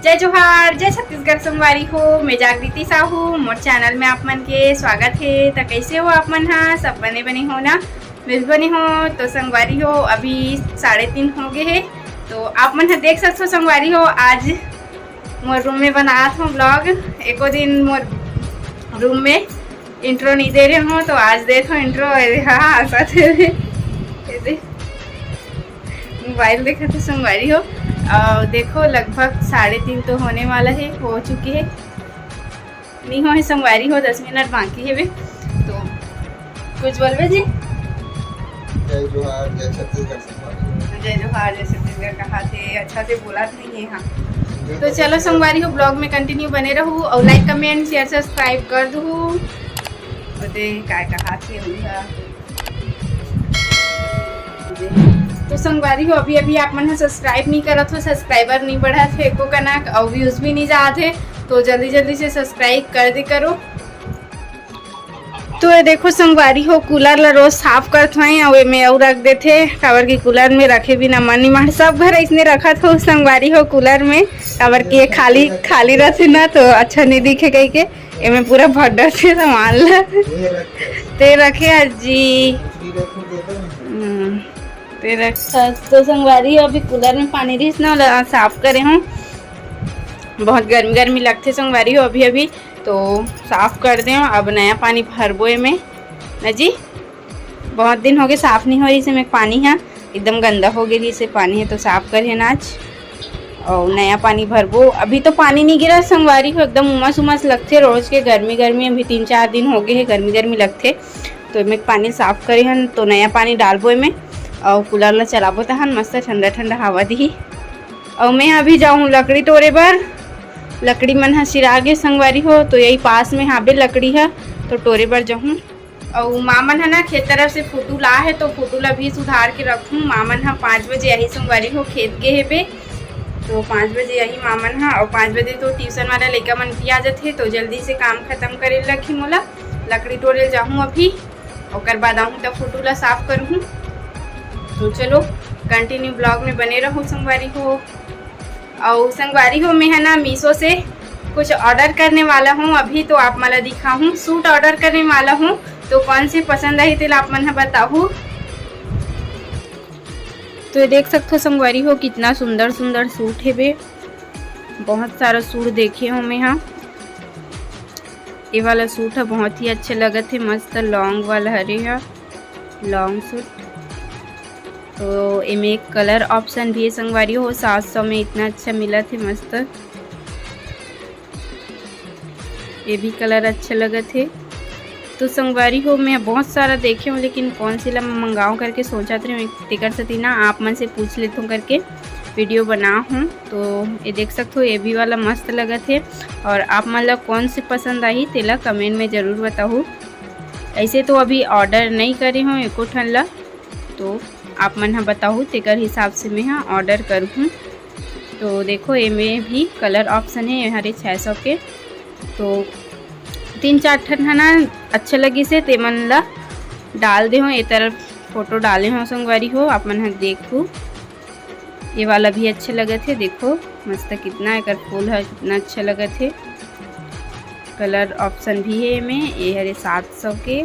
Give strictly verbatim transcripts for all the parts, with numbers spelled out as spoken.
जय जोहार, जय छत्तीसगढ़ संगवारी हो। मैं जागृति साहू, मोर चैनल में आप मन के स्वागत हे। त कैसे हो आप मन हा? सब बने बने हो ना? मैं भी बने हो। तो संगवारी हो, अभी साढ़े तीन हो गए हे। तो आप मन हा देख सकते हो संगवारी हो, आज मोर रूम में बनात हो ब्लॉग। एको दिन मोर रूम में इंट्रो नहीं दे रहे हो, तो आज देखो इंट्रो। हाँ, हंसा थे। मोबाइल देखा थे संगवारी हो। और देखो, लगभग साढ़े तीन तो होने वाला है, हो चुकी है, नहीं हो है संगवारी हो, दस मिनट बाकी है बे। तो कुछ बोलबे जी? जय जोहार, जय छत्तीसगढ़ संगवारी हो। जय जोहार, जय छत्तीसगढ़ कहा थे, अच्छा से बोला नहीं है। हाँ, तो चलो संगवारी हो, ब्लॉग में कंटिन्यू बने रहू और लाइक, कमेंट, शेयर, सब्सक्राइब कर दू। ओदे काय कहा थे भैया। तो संगवारी हो, अभी अभी आप मन ह सब्सक्राइब नहीं करत हो, सब्सक्राइबर नहीं बढ़त हे एको कनक, और व्यूज भी नहीं जात हे, तो जल्दी जल्दी से सब्सक्राइब कर दे करो। तो ये देखो संगवारी हो, कूलर ला रोज साफ करत होए और एमे अउ रख देथे, काबर कि कूलर में रखे बिना मन नहीं माने। सब घर इसने रखत हो संगवारी हो कूलर में, काबर कि ये खाली खाली रहथे ना, तो अच्छा नहीं दिखे कही के। एमे पूरा भर डरथे सामान ला। ते रखे अजी। हम्म, ते रख। तो संगवारी हो, अभी कूलर में पानी रहिस ना, ओला साफ करे हूँ। बहुत गर्मी गर्मी लगथे संगवारी हो अभी अभी, तो साफ कर दे हूँ। अब नया पानी भरबो एमे ना जी। बहुत दिन हो गए साफ नहीं हो रही से में पानी है, एकदम गंदा हो गई से पानी है, तो साफ करे ना आज। और नया पानी भरबो। अभी तो पानी नहीं गिरा संगवारी हो, एकदम उमस उमस लगथे रोज के, गर्मी गर्मी। अभी तीन चार दिन हो गए है, गर्मी गर्मी लगथे। तो एमे पानी साफ करे हन, तो नया पानी डालबो एमे। और कूलर ला चलाबो तहन मस्त ठंडा ठंडा हवा दिही। और मैं अभी जाऊँ लकड़ी टोरे बर, लकड़ी मन ह सिरा गे संगवारी हो, तो यही पास में हाबे लकड़ी ह, तो टोरे बर जाहूँ। अउ माँ मन ह ना खेत तरफ से फोटो ला हे, तो फोटो ला भी सुधार के रखूँ। माँ मन ह पाँच बजे आही संगवारी हो, खेत गे हेबे, तो पाँच बजे आही माँ मन ह। अउ पाँच बजे तो ट्यूशन वाला लइका मन भी आ जथे, तो जल्दी से काम खत्म करे लगही मोला। लकड़ी टोरे ल जाहूँ अभी, ओकर बाद आहूँ त फोटो ला साफ करहूँ। तो चलो कंटिन्यू ब्लॉग में बने रहू संगवारी हो। अउ संगवारी हो, मैं है ना मीशो से कुछ ऑर्डर करने वाला हूँ अभी, तो आप मन ला दिखाहूँ, सूट ऑर्डर करने वाला हूँ। तो कौन से पसंद आही तेला आप मन ह बताहू। तो ये देख सकथो संगवारी हो, कितना सुंदर सुंदर सूट हेबे। बहुत सारा सूट देखे हो मैं हा। ये वाला सूट ह बहुत ही अच्छा लगत हे, मस्त लॉन्ग वाला हरे ह, लॉन्ग सूट। तो एमे एक कलर ऑप्शन भी है संगवारी हो, सात सौ में इतना अच्छा मिलत हे, मस्त। ये भी कलर अच्छा लगत हे। तो संगवारी हो, मैं बहुत सारा देखे हूँ, लेकिन कौन सी ला मंगाऊँ करके सोचत रहे हूँ, तेकर सेती ना आप मन से पूछ लेत हूँ करके वीडियो बना हूँ। तो ये देख सकते हो, ये भी वाला मस्त लगत हे। और आप मन ला कौन से पसंद आही, तेला कमेंट में जरूर बताहू। ऐसे तो अभी ऑर्डर नहीं करे हूँ एको ठन ला, तो आप मन ह बताहू, तेकर हिसाब से मैं ह ऑर्डर करहूँ। तो देखो, एमे भी कलर ऑप्शन है, ये हरे छः सौ के। तो तीन चार ठन ह ना अच्छा लगिस हे, तेमन ला डाल दे हो। ए तरफ फोटो डाले हो संगवारी हो, आप मन ह देखू। ये वाला भी अच्छा लगत हे, देखो मस्त, कितना एकर फूल ह, कितना अच्छा लगत हे। कलर ऑप्शन भी है एमे, ये हरे सात सौ के।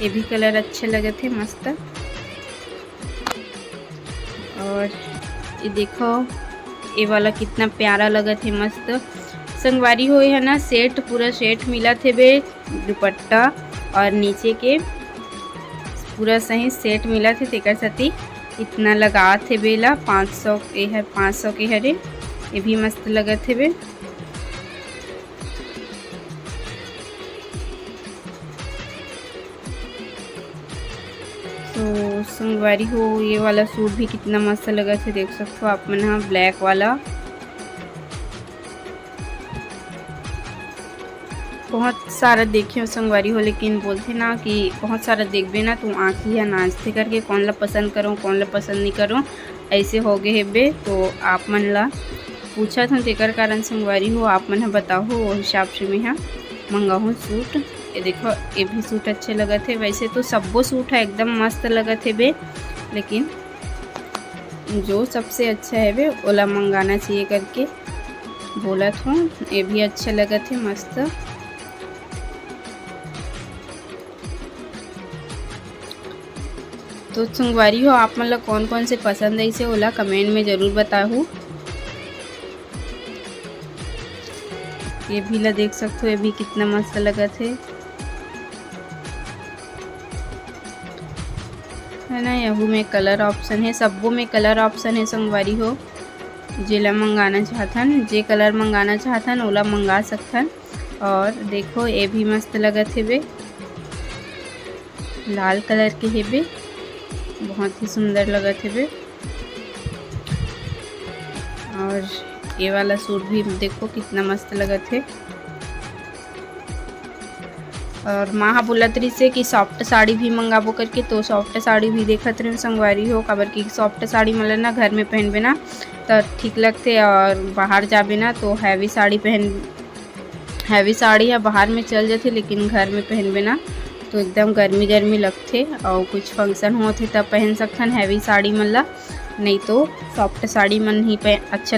ये भी कलर अच्छे लगत हे, मस्त। और ये देखो, ये वाला कितना प्यारा लगत हे, मस्त। संगवारी हो, ये है ना सेट, पूरा सेट मिलत हे बे, दुपट्टा और नीचे के पूरा सही सेट मिलत हे, तेकर सेती इतना लगात हे बे ला। पाँच सौ के है, पाँच सौ के हरे, ये भी मस्त लगत हे बे। तो संगवारी हो, ये वाला सूट भी कितना मस्त लगत हे, देख सकते हो आप मन हा, ब्लैक वाला। बहुत सारा देखे हो संगवारी हो, लेकिन बोलथे ना कि बहुत सारा देखबे ना तो आँखी ह नाचथे करके, कौन ला पसंद करो, कौन ला पसंद नहीं करो, ऐसे हो गए हेबे। तो आप मन ला पूछत हूँ, तेकर कारण संगवारी हो, आप मन ह बताहू, वो हिसाब से मैं ह मंगाहूँ सूट। ये देखो, ये भी सूट अच्छे लगत हे। वैसे तो सब्बो सूट ह एकदम मस्त लगत हे बे, लेकिन जो सबसे अच्छा हवे, ओला मंगाना चाहिए करके बोलत हूँ। ये भी अच्छा लगत हे, मस्त। तो संगवारी हो, आप मन ला कौन कौन से पसंद आइसे, ओला comment में जरूर बताहू। ये भी ला देख सकथो, ये भी कितना मस्त लगत हे, है ना। यहू में colour option हे, सब्बो में colour option हे संगवारी हो। जेला मंगाना चाहथन, जे colour मंगाना चाहथन, ओला मंगा सकथन। और देखो, ये भी मस्त लगत हेबे, लाल colour के हेबे, बहुत ही सुंदर लगत हेबे। और ये वाला suit भी देखो, कितना मस्त लगत हे। और माँ ह बोलत रहिसे कि soft साड़ी भी मंगाबो करके, तो soft साड़ी भी देखत रहे संगवारी हो, काबर कि soft साड़ी मन ल ना घर में पहनबे ना, तो ठीक लगथे, और बाहर जाबे ना, तो heavy साड़ी पहन, heavy साड़ी ह बाहर में चल जाथे, लेकिन घर में पहनबे ना, तो एकदम गर्मी गर्मी लगथे। और कुछ function होथे, तब पहन सकथन heavy साड़ी मन ला, नहीं तो soft साड़ी मन ही पह-, अच्छा